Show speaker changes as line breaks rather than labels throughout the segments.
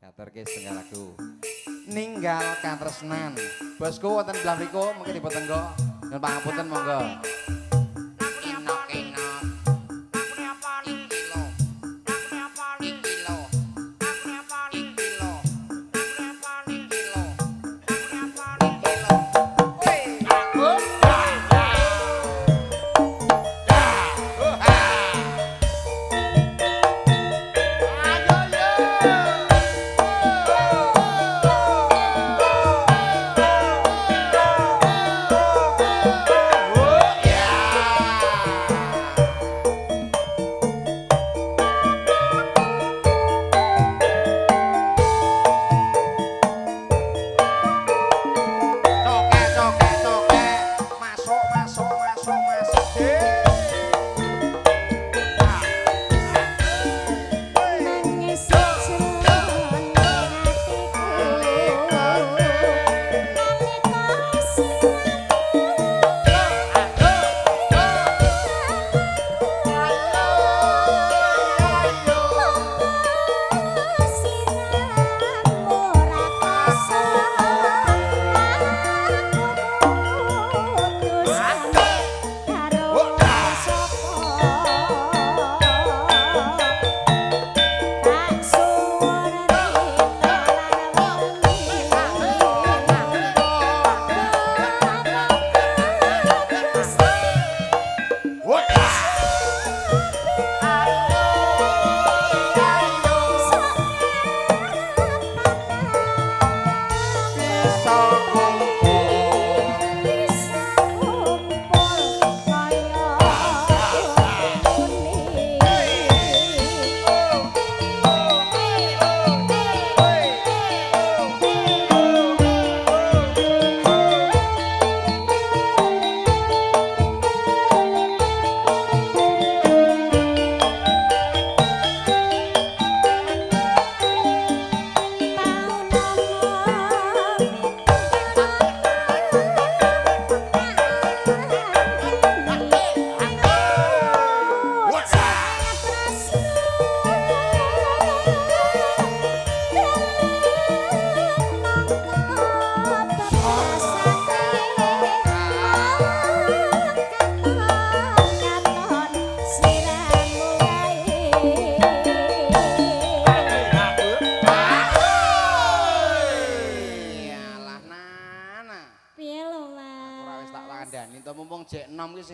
Katerke setengah lagu. Ninggal katresnan. Bosku wonten belah mriku mungkin dipun tenggo. Nyuwun pangapunten monggo.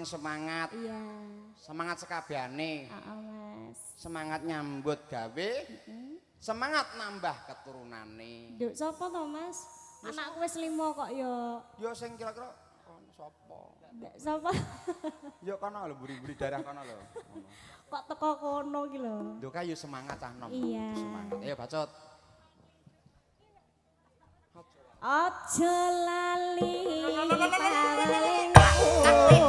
Semangat.
Iya.
Semangat sekabehane.
Heeh, Mas.
Semangat nyambut gawe. Semangat nambah keturunane.
Nduk sapa to, Mas? Anakku wis 5 kok ya.
Ya sing kira-kira kono sapa?
Nduk sapa?
Ya kono lho mburi-mburi daerah kono lho.
Kok teko kono iki lho.
Nduk kae yo semangat cah nom.
Iya.
Semangat. Ayo bacot.
Aja lali palingku.
Ayo.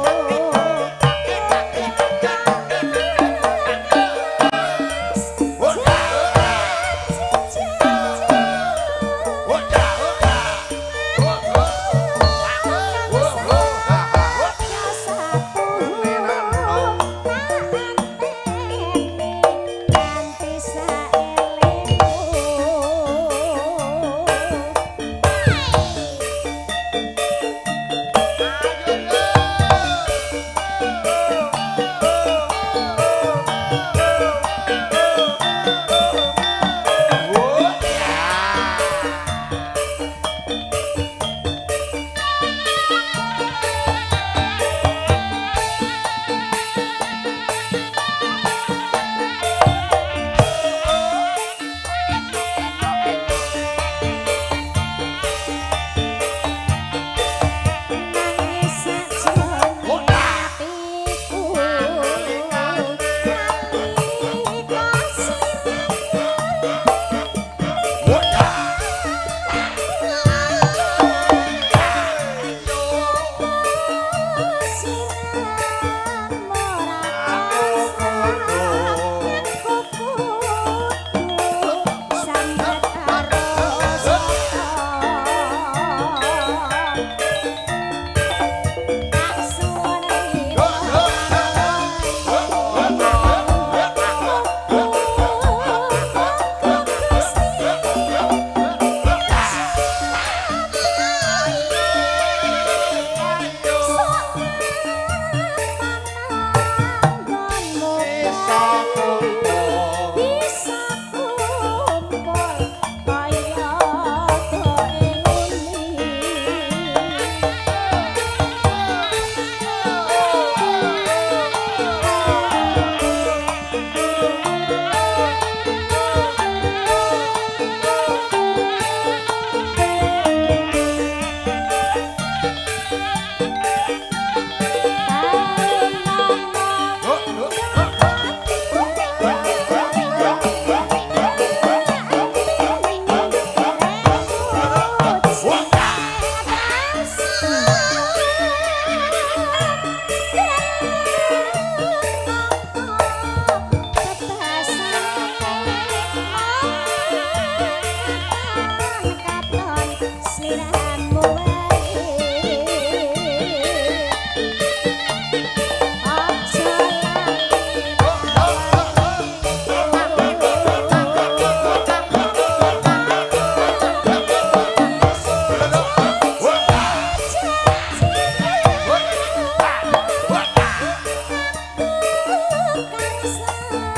Tresnan.